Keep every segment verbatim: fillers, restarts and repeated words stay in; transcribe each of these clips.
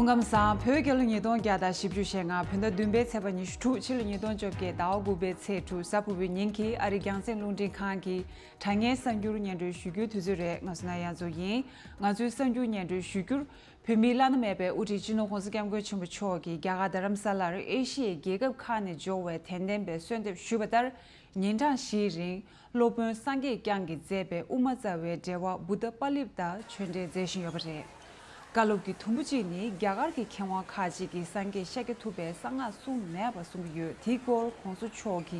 སྐུ་ཁམས་བཟང་། བོད་རྒྱལ་ལོ་ཉིས་སྟོང་བརྒྱ་དང་བཞི་བཅུ་ཞེ་ལྔ། བོད་ཟླ་བདུན་པའི་ཚེས་པ་ཉི་ཤུ་དྲུག་ཕྱི་ལོ་ཉིས་སྟོང་བཅོ་བརྒྱད། ཟླ་བ་དགུ་པའི་ཚེས་དྲུག་གཟའ་ཕུར་བུའི་ཉིན་གྱི་ཨ་རིའི་རྒྱང་སྲིང་རླུང་འཕྲིན་ཁང་གི་དྲ་བརྙན་གསར་འགྱུར་སྙན་སྒྲོན་ཞུ་རྒྱུའི་དུས་ཚོད་རེད། ང་སོ་ན་ཡ་མཚོ་ཡིན། ང་ཚོའི་གསར་འགྱུར་སྙན་སྒྲོན་ཞུ་རྒྱུར། བོད་མིའི་བླ་ན་མེད་པའི་དབུ་ཁྲིད་སྤྱི་ནོར་༸གོང་ས་༸སྐྱབས་མགོན་ཆེན་པོ་མཆོག་གིས་རྒྱ་གར་རྡ་རམ་ས་ལར་ཨེ་ཤི་ཡའི་རྒྱལ་ཁབ་ཁག་ནས་འབྱོར་བའི་དད་ལྡན་པའི་གསོལ་འདེབས་ཞུས་པ་ལྟར། ཉིན་གྲངས་བཞིའི་རིང་སློབ་དཔོན་སངས་རྒྱས་བསྐྱངས་ཀྱིས་མཛད་པའི་དབུ་མ་རྩ་བའི་འགྲེལ་པ་བུདྡྷ་པཱ་ལིབ་ཏ་ཆོས་འབྲེལ་མཛད་བཞིན་ཡོད་པ་རེད། བཀའ་སློབ་ཀྱི་དུམ་བུ་གཅིག་ནི་རྒྱ་གར་གྱི་མཁས་དབང་ཁག་ཅིག་གིས་སངས་རྒྱས་ཤཱཀྱ་ཐུབ་པས་གསང་སྔགས་གསུངས་མེད་པ་གསུང་གི་ཡོད། དེའི་སྐོར་༸གོང་ས་མཆོག་གི་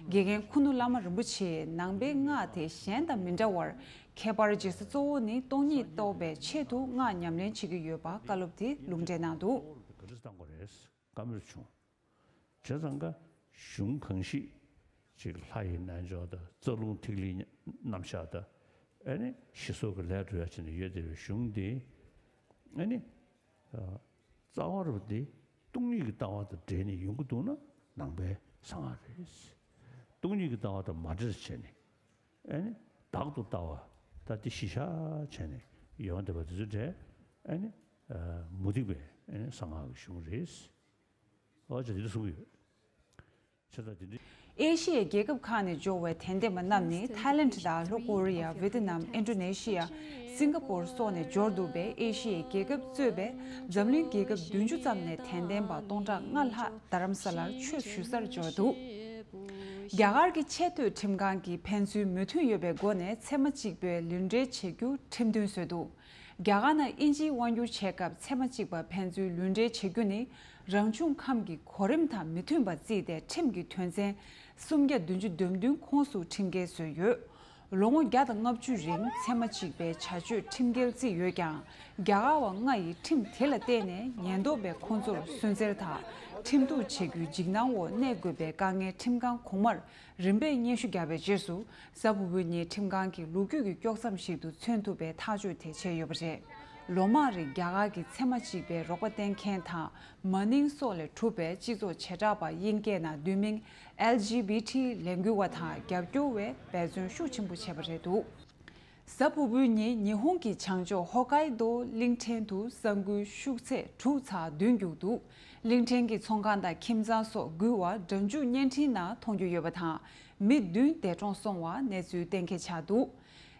དགེ་རྒན་ཁུ་ནུ་བླ་མ་རིན་པོ་ཆེས་ནང་པའི་སྔགས་དེ་གཞན་དང་མི་འདྲ་བར་ཁྱད་པར་འབྱེད་ས་གཙོ་བོ་ནི་སྟོང་ཉིད་རྟོགས་པའི་ཆེད་དུ་སྔགས་ཉམས་ལེན་བྱེད་ཀྱི་ཡོད་པ་བཀའ་སློབ་དེ་ལུང་འདྲེན་གནང་འདུག། ག་འདྲ་བཏང་དགོས་རེད། བཀའ་མོལ་བྱུང་། བྱས་ཙང་ཀ་གཞུང་གང་ཞིག་ཅིག་ལྷ་ཡི་རྣལ་འབྱོར་དང་རྩ་རླུང་ཐིག་ལེའི་རྣམ་གཞག་དང་། ཨ་ནི་ཞི་སོགས་ཀྱི་ལས་སྒྲུབ་ཡ་བྱས་ནས་ཡོད་བསྡད་པའི་གཞུང་འདི། ཨ་ནི་རྩ་བ་རུ་འདི་སྟོང་ཉིད་ཀྱི་ལྟ་བ་དང་འབྲེལ་ནས་ཡོང་གི་འདུག་ན་ནང་པའི་གསང་སྔགས་རེད། སྟོང་ཉིད་ཀྱི་ལྟ་བ་དང་མ་འབྲེལ་བྱས་ནས། ཨ་ནི་བདག་ཏུ་ལྟ་བ་ད་འདི་གཞི་བཞག་བྱས་ནས་ཡོང་བསྡད་པ་དེ་ཚོ་འདྲ། ཨ་ནི་མུ་སྟེགས་པའི་ཨ་ནི་གསང་སྔགས་ཀྱི་གཞུང་རེད། ཨོ་ཅག་འདི་འདྲ་གསུང་གི་ཡོད། བྱས་ཙང་འདི་འདྲ། ཨེ་ཤི་ཡའི་རྒྱལ་ཁབ་ཁག་ནས་འབྱོར་བའི་དད་ལྡན་པ་རྣམས་ནི་ཐའི་ལེནྜ་དང་ལྷོ་ཀོ་རི་ཡ། ཝེ་ཏི་ནམ། ཨིན་ཌོ་ནེ་ཤི་ཡ། སིང་ག་པོར་སོགས་ནས་འབྱོར་འདུག་པས། ཨེ་ཤི་ཡའི་རྒྱལ་ཁབ་གཙོས་པའི་འཛམ་གླིང་རྒྱལ་ཁབ་བདུན་ཅུ་ཙམ་ནས་དད་ལྡན་པ་སྟོང་ཕྲག་ལྔ་ལྷག་རྡ་རམ་ས་ལར་ཆོས་ཞུ་སར་འབྱོར་འདུག། རྒྱ་གར་གྱི་ཆེས་མཐོའི་ཁྲིམས་ཁང་གིས་ཕན་ཚུན་མོས་མཐུན་ཡོད་པའི་སྒོ་ནས་ཚད་མ་གཅིག་པའི་ལུས་འབྲེལ་བྱེད་རྒྱུ་ཁྲིམས་མཐུན་བཟོས་འདུག། རྒྱ་གར་ནང་དབྱིན་ཇིའི་དབང་བསྒྱུར་བྱེད་སྐབས་ཚད་མ་གཅིག་པ་ཕན་ཚུན་ལུས་འབྲེལ་བྱེད་རྒྱུ་ནི་རང་བྱུང་ཁམས་ཀྱི་གོ་རིམ་དང་མི་མཐུན་པར་བརྩིས་ཏེ། ཁྲིམས་ཀྱི་དོན་ཚན་སུམ་བརྒྱ་བདུན་ཅུ་དོན་བདུན་ཁོངས་སུ་ཁྲིམས་འགལ་བཟོས་ཡོད། ལོ་ངོ་བརྒྱ་དང་ལྔ་བཅུ་རིང་ཚད་མ་གཅིག་པའི་བྱ་སྤྱོད་ཁྲིམས་འགལ་བརྩིས་ཡོད་ཀྱང་། རྒྱ་གར་བ་ལྔ་ཡིས་ཁྲིམས་དེ་ལ་བརྟེན་ནས་ཉེན་རྟོག་པས་ཁོང་ཚོར་སུན་གཙེར་དང་ཁྲིམས་གཏུག་བྱེད་རྒྱུའི་འཇིགས་སྣང་འོག་གནས་དགོས་པའི་དཀའ་ངལ་ཁྲིམས་ཁང་གོང་མར་རིམ་པས་སྙན་ཞུ་བརྒྱབ་པའི་རྗེས་སུ། གཟའ་ཕུར་བུའི་ཉིན་ཁྲིམས་ཁང་གིས་ལོ་རྒྱུས་ཀྱི་དཀྱོག་མཚམས་ཤིག་ཏུ་མཚོན་ཐུབ་པའི་ཐག་གཅོད་དེ་བྱས་ཡོད་པ་རེད། ལོ་མང་རིང་རྒྱ་གར་གྱི་ཚད་མ་གཅིག་པའི་རོགས་པ་བསྟེན་མཁན་དང་། མ་ནིང་སོགས་ལས་གྲུབ་པའི་སྤྱི་ཚོགས་བྱེ་བྲག་པ་དབྱིན་སྐད་ནང་བསྡུས་མིང་ཨེལ་ཇི་བི་ཊི་ལས་འགུལ་བ་དང་རྒྱབ་སྐྱོར་བས་འབད་བརྩོན་ཤུགས་ཆེན་པོ་བྱས་པ་རེད་འདུག། གཟའ་ཕུར་བུའི་ཉིན་ཉི་ཧོང་གི་བྱང་ཕྱོགས་ཧོ་ཀའི་རྡོ་གླིང་ཕྲན་དུ་ས་འགུལ་ཤུགས་ཚད་དྲུག་ཚེག་བདུན་རྒྱུག་འདུག། གླིང་ཕྲན་གྱི་ཚོང་ཁང་དང་ཁྱིམ་ཚང་སོགས་འགུལ་བ་སྒྲ་འཇུག་བརྙན་འཕྲིན་ནང་མཐོང་རྒྱུ་ཡོད་པ་དང་། མི་བདུན་འདས་གྲོངས་སོང་བ་གནས་ཚུལ་གཏན་འཁེལ་ཆགས་འདུག།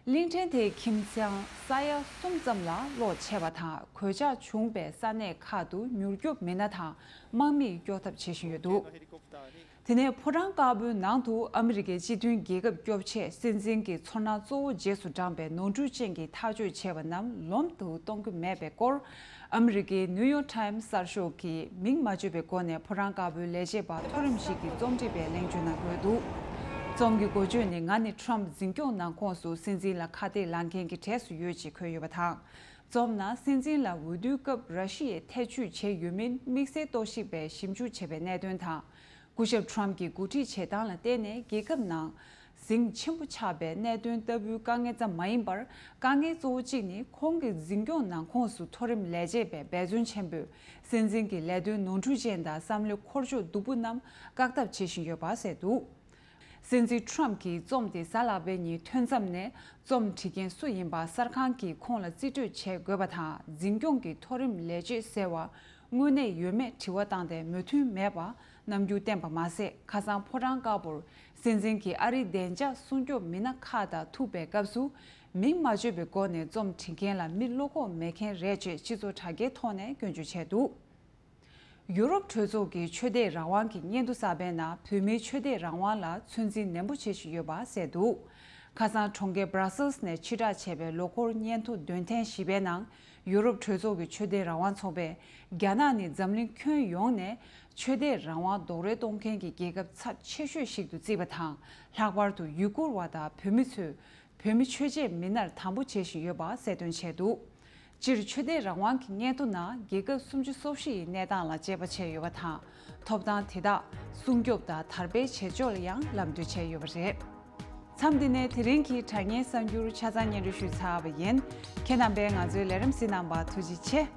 གླིང་ཕྲན་དེའི་ཁྱིམ་ཚང་ས་ཡ་གསུམ་ཙམ་ལ་གློག་ཆད་པ་དང་། གོད་ཆག་བྱུང་བའི་ས་གནས་ཁག་ཏུ་མྱུར་སྐྱོབ་མི་སྣ་དང་དམག་མིས་སྐྱོབ་ཐབས་བྱེད་བཞིན་ཡོད་འདུག། དེ་ནས་ཕོ་བྲང་དཀར་པོའི་ནང་དུ་ཨ་མི་རི་ཀའི་སྤྱི་མཐུན་རྒྱལ་ཁབ་སྐྱོབ་ཆེད་སྲིད་འཛིན་གྱི་ཚོར་སྣང་གཙོ་བོ་རྗེས་སུ་འབྲངས་པའི་ནོར་འཁྲུལ་ཅན་གྱི་ཐག་གཅོད་བྱས་པ་རྣམས་ལོན་དུ་གཏོང་རྒྱུ་མེད་པའི་སྐོར། ཨ་མི་རི་ཀའི་ནིའུ་ཡོག་ཊའིམ་གསར་ཤོག་གིས་མིང་མ་བརྗོད་པའི་སྒོ་ནས་ཕོ་བྲང་དཀར་པོའི་ལས་བྱེད་པ་མཐོ་རིམ་ཞིག་གི་རྩོམ་སྒྲིག་པའི་གླེང་བརྗོད་ནང་འགོད་འདུག། རྩོམ་གྱི་འགོ་བརྗོད་ནི། ང་ནི་ཊམ་འཛིན་སྐྱོང་ནང་ཁོངས་སུ་སྲིད་འཛིན་ལ་ཁ་གཏད་ལངས་མཁན་གྱི་གྲས་སུ་ཡོད་ཅེས་འཁོད་ཡོད་པ་དང་། རྩོམ་ནང་སྲིད་འཛིན་ལ་འོས་བསྡུའི་སྐབས་ར་ཤི་ཡས་ཐེ་བྱུས་བྱས་ཡོད་མིན་དམིགས་བསལ་རྟོག་ཞིབ་པས་ཞིབ་འཇུག་བྱས་པའི་གནད་དོན་དང་། སྐུ་ཞབས་ཊམ་གྱིས་འགོ་ཁྲིད་བྱེད་སྟངས་ལ་བརྟེན་ནས་རྒྱལ་ཁབ་ནང་ཟིང་ཆེན་པོ་ཆགས་པའི་གནད་དོན་ལྟ་བུའི་དཀའ་ངལ་ཙམ་མ་ཡིན་པར། དཀའ་ངལ་གཙོ་བོ་གཅིག་ནི་ཁོང་གི་འཛིན་སྐྱོང་ནང་ཁོངས་སུ་མཐོ་རིམ་ལས་བྱེད་པས་འབད་བརྩོན་ཆེན་པོས་སྲིད་འཛིན་གྱི་ལས་དོན་ནོར་འཁྲུལ་ཅན་དང་བསམ་བློའི་འཁོར་ཕྱོགས་སྡུག་པོ་རྣམས་བཀག་ཐབས་བྱེད་བཞིན་ཡོད་པ་གསལ་འདུག། སྲིད་འཛིན་ཊམ་གྱིས་རྩོམ་དེ་གཟའ་ལྷག་པའི་ཉིན་ཐོན་མཚམས་ནས་རྩོམ་སྒྲིག་མཁན་སུ་ཡིན་པ་གསར་ཁང་གིས་ཁོང་ལ་རྩིས་སྤྲོད་བྱེད་དགོས་པ་དང་། འཛིན་སྐྱོང་གི་མཐོ་རིམ་ལས་བྱེད་ཟེར་བ་དངོས་གནས་ཡོད་མེད་དྲི་བ་བཏང་སྟེ་མོས་མཐུན་མེད་པ་རྣམ་འགྱུར་བསྟན་པ་མ་ཟད། ཁ་སང་ཕོ་བྲང་དཀར་པོར་སྲིད་འཛིན་གྱིས་ཨ་རིའི་བདེ་འཇགས་སྲུང་སྐྱོབ་མི་སྣ་ཁག་དང་ཐུག་པའི་སྐབས་སུ། མིང་མ་བརྗོད་པའི་སྒོ་ནས་རྩོམ་སྒྲིག་མཁན་ལ་མི་བློ་ཁོག་མེད་མཁན་རེད་ཅེས་སྤྱི་ཚོགས་དྲ་རྒྱའི་ཐོག་ནས་སྐྱོན་བརྗོད་བྱས་འདུག། ཡུ་རོབ་གྲོས་ཚོགས་ཀྱི་ཆོས་དད་རང་དབང་གི་སྙན་ཐོ་གསར་པའི་ནང་བོད་མིའི་ཆོས་དད་རང་དབང་ལ་ཚོད་འཛིན་ནན་པོ་བྱེད་བཞིན་ཡོད་པ་གསལ་འདུག། ཁ་སང་གྲོང་ཁྱེར་Brussels་ནས་ཕྱིར་བསྒྲགས་བྱས་པའི་ལོ་འཁོར་སྙན་ཐོ་དོན་ཐེངས་བཞི་པའི་ནང་། ཡུ་རོབ་གྲོས་ཚོགས་ཀྱི་ཆོས་དད་རང་དབང་ཚོགས་པས། རྒྱ་ནག་ནི་འཛམ་གླིང་ཁྱོན་ཡོངས་ནས་ཆོས་དད་རང་དབང་རྡོག་རོལ་གཏོང་མཁན་གྱི་རྒྱལ་ཁབ་ཚབས་ཆེ་ཤོས་ཤིག་ཏུ་བརྩིས་པ་དང་། ལྷག་པར་དུ་ཡུ་གུར་བ་དང་བོད་མི་ཚོས། བོད་མི་ཆོས་བྱེད་མི་སྣར་དམ་པོ་བྱེད་བཞིན་ཡོད་པ་གསལ་སྟོན་བྱས་འདུག། སྤྱིར་ཆོས་དད་རང་དབང་གི་སྙན་ཐོ་ནང་རྒྱལ་ཁབ་སུམ་ཅུ་སོ་བཞི་ཡི་གནས་སྟངས་ལ་དཔྱད་པ་བྱས་ཡོད་པ་དང་། ཐོབ་ཐང་དེ་དག་སྲུང་སྐྱོབ་དང་དར་སྤེལ་བྱེད་ཕྱོགས་ལ་ཡང་ལམ་སྟོན་བྱས་ཡོད་པ་རེད། མཚམས་འདི་ནས་དེ་རིང་གི་དྲ་བརྙན་གསར་འགྱུར་ཆ་ཚང་སྙན་སྒྲོན་ཞུས་ཚར་བ་ཡིན། ཁྱེད་རྣམ་པས་ང་ཚོའི་ལས་རིམ་གཟིགས་གནང་བར་ཐུགས་རྗེ་ཆེ།